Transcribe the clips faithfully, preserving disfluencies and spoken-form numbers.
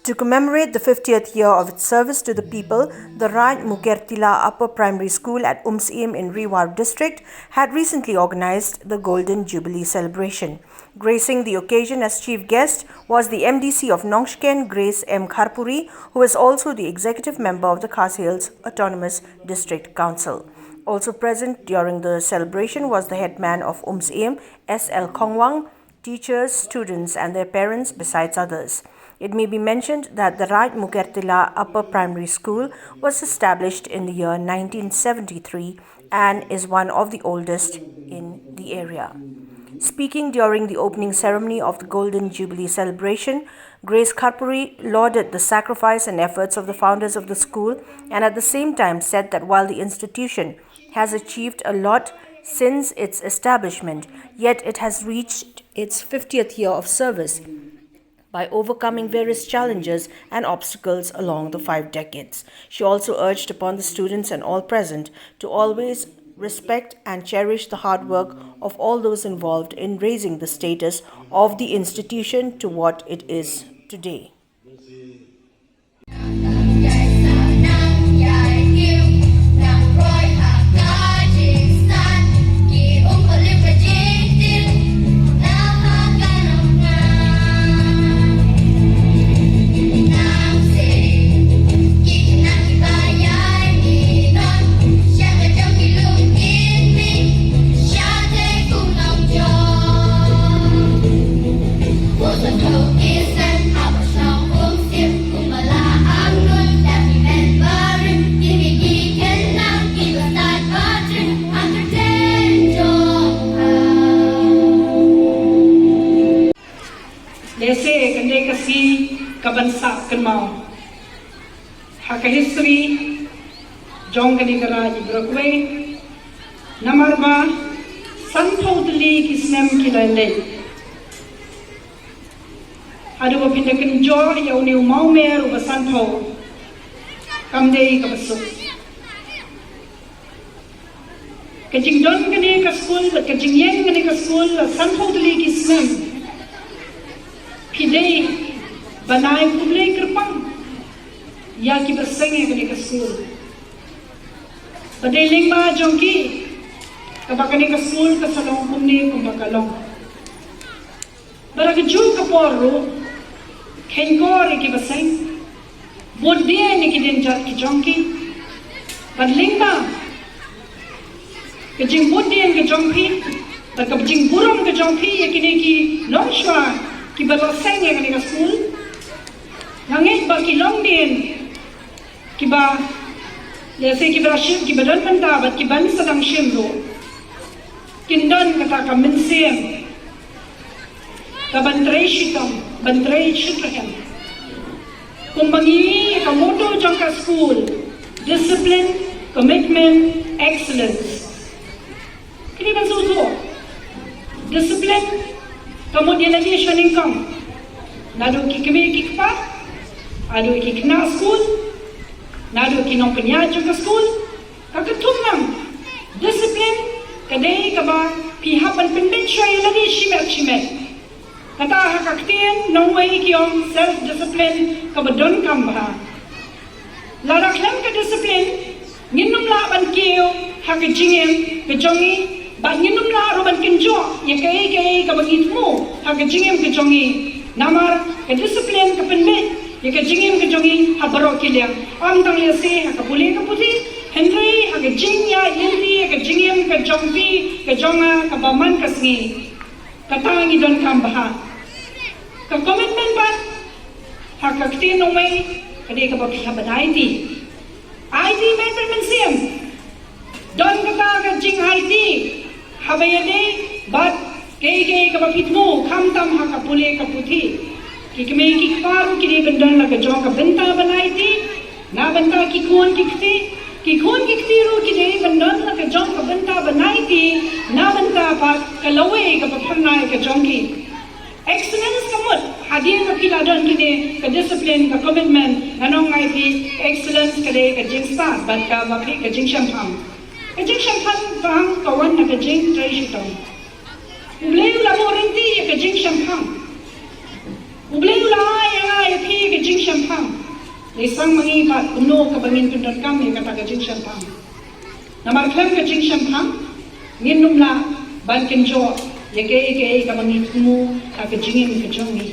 To commemorate the fiftieth year of its service to the people, the Raj Mukertila Upper Primary School at Umsyiem in Ri War District had recently organized the Golden Jubilee celebration. Gracing the occasion as chief guest was the M D C of Nongshken, Grace M Kharpuri, who is also the executive member of the Khasi Hills Autonomous District Council. Also present during the celebration was the headman of Umsyiem, S L Khongwang, teachers, students, and their parents, besides others. It may be mentioned that the Raj Mukertila Upper Primary School was established in the year nineteen seventy-three and is one of the oldest in the area. Speaking during the opening ceremony of the Golden Jubilee celebration, Grace Kharpuri lauded the sacrifice and efforts of the founders of the school and at the same time said that while the institution has achieved a lot since its establishment, yet it has reached its fiftieth year of service by overcoming various challenges and obstacles along the five decades. She also urged upon the students and all present to always respect and cherish the hard work of all those involved in raising the status of the institution to what it is today. Lehse kane ka sngi ka ban sah kynmaw ha ka history jong kane ka raid i baroh kawei, namar ba sanphew tylli ki snem ki la leit. Haduh ba phin da kynjoh ïa une u mawmer uba sanphew, kam dei kaba suk. Ka jingdon kane ka skul bad ka jingïeng kane ka skul la sanphew tylli ki snem, phi dei ban ai khublei kyrpang ïa kiba seng ïa kane ka skul. Ba dei lyngba jong ki kaba kane ka skul ka sa long kumne kumba ka long. Bad ha kajuh ka por ruh, khein kor ïa kiba seng, bud dien ïa ki dienjat ki jong ki. Bad lyngba ka jingbud dien ka jong phi bad ka jingburom ka jong phi ïa kine ki longshuwa kiba la seng ïa kane ka skul, nga ngeit ba ki longdien kiba, lehse kiba la shim, kiba don mynta bad kiban sa dang shim ruh, kin don kata ka mynsiem ka ban trei shitom, ban trei shitrhem. Kumba ngi, ka motto jong ka skul, discipline, commitment, excellence. Kine ban shu shu. Discipline ka mut ïa lade sha nyngkong. Naduh ki kmie ki kpa, naduh ki khynnah skul, naduh ki nongpynïaid jong ka skul. Ka kynthum nang, discipline ka dei kaba phi hap ban pynbeit shuwa ïa lade shimet shimet. Kata ha ka ktien nongwei ki ong self discipline kaba donkam bha. Lada khlem ka discipline, ngin ym lah ban kiew ha ka jingim ka jong ngi, bad ngin ym lah ruh ban kynjoh ïa kaei kaei kaba ngi thmu ha ka jingim ka jong ngi. Namar ka discipline ka pynbeit ïa ka jingim ka jong ngi ha baroh ki liang. Ym tang lehse ha ka pule ka puthi, hynrei ha ka jingïaid lynti, ha ka jingim ka jong phi, ka jong nga, kaba man ka sngi. Kata ngi donkam bha. Ka commitment pat, ha ka ktien nongwei, ka dei kaba phi hap ban aiti. Aiti met bad mynsiem. Don kata ka jingaiti haba ïadei bad kaei kaei kaba phi thmu, khamtam ha ka pule ka puthi. Ki kmie ki kpa ruh ki dei ban don la ka jong ka bynta ban aiti na bynta ki khun ki kti. Ki khun ki kti ruh ki dei ban don la ka jong ka bynta ban aiti na bynta pat ka lawei kaba phyrnai ka jong ki. Excellence ka mut, hadien ba phi la don kine, ka discipline, ka commitment, ngan ong ïa phi, excellence ka dei ka jingstad bad kaba phi ka jingshemphang. Ka jingshemphang ka wan na ka jingtrei shitom. U Blei u la buh rynti ïa ka jingshemphang. U Blei u la ai ïa nga ïa phi ka Jingshemphang. Lei sang ma ngi pat kumno kaba ngin pyndonkam ïa kata ka jingshemphang. Namar khlem ka jingshemphang ngin ym lah ban kynjoh ïa kaei kaei kaba ngi thmu ha ka jingim ka jong ngi.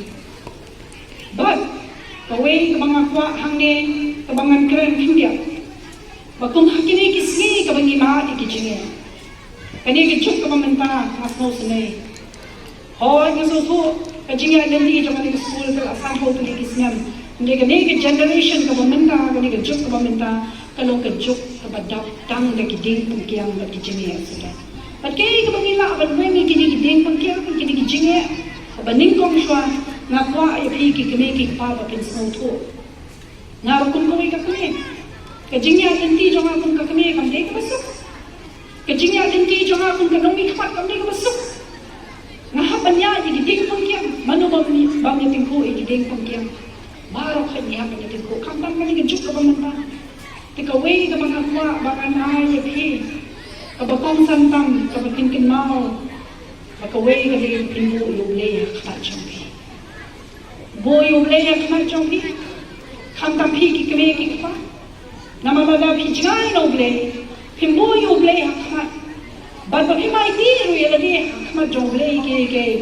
Bad kawei kaba nga kwah hangne kaba ngan kren khyndiat ba kum ha kine ki sngi kaba ngi mad ïa ki jingeh. Kane ka juk kaba mynta nga sngewsynei. Hooid, nga sngewthuh ka jingïaid lynti jong kane ka skul ka la sangho kine ki snem. Hynrei kane ka generation kaba mynta, kane ka juk kaba mynta ka long ka juk kaba dap tang da ki dieng pynkiang bad ki jingeh suda. Bad kaei kaba ngi lah ban weng ïa kine ki dieng pynkiang, kine ki jingeh, kaba nyngkong shuwa nga kwah ïa phi ki kmie ki kpa ba phin sngewthuh. Nga ruh kum kawei ka kmie, ka jingïaid lynti jong nga kum ka kmie kam dei kaba suk. Ka jingïaid lynti jong nga kum ka nongmihkhmat kam dei kaba suk. Nga hap ban ïaid ïa ki dieng pynkiang. Mano bym, bym ïatyngkhuh ïa ki dieng pynkiang? Baroh hi ngi hap ban ïatyngkhuh, khamtam kane ka juk kaba mynta. Te kawei kaba nga kwah ba ngan ai ïa phi, kaba kongsan tam, kaba phin kynmaw, ba kawei ka dei phin buh ïa U Blei ha khmat jong phi. Buh ïa U Blei ha khmat jong phi, khamtam phi ki kmie ki kpa. Namar lada phi jngai na U Blei, phim buh ïa U Blei ha khmat, bad ba phim aiti ruh ïa lade ha khmat jong U Blei kiei kiei,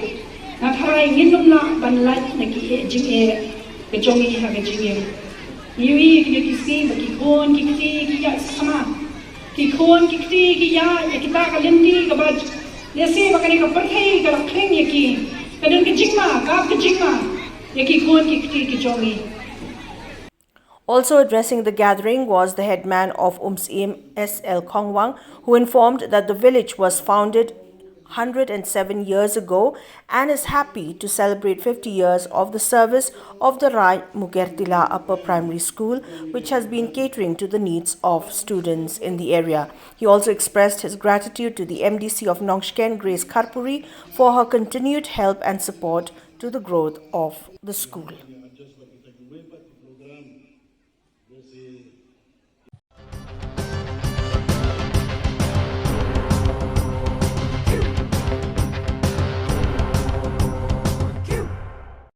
nga tharai ngin ym lah ban lait na ki jingeh ka jong ngi ha ka jingim. Ngi ïohi kine ki sngi ba ki khun ki kti ki ïaid sakma, ki khun ki kti ki ïaid ïa kita ka lynti kaba lehse ba kane ka pyrthei ka la khring ïa ki. Ka don ka jingma, ka, ka jingma ïa ki khun ki kti ki jong ngi. Also addressing the gathering was the headman of Umsyiem, S L Khongwang, who informed that the village was founded hundred and seven years ago and is happy to celebrate fifty years of the service of the Rai Mukertila Upper Primary School, which has been catering to the needs of students in the area. He also expressed his gratitude to the M D C of Nongshken, Grace Kharpuri, for her continued help and support to the growth of the school.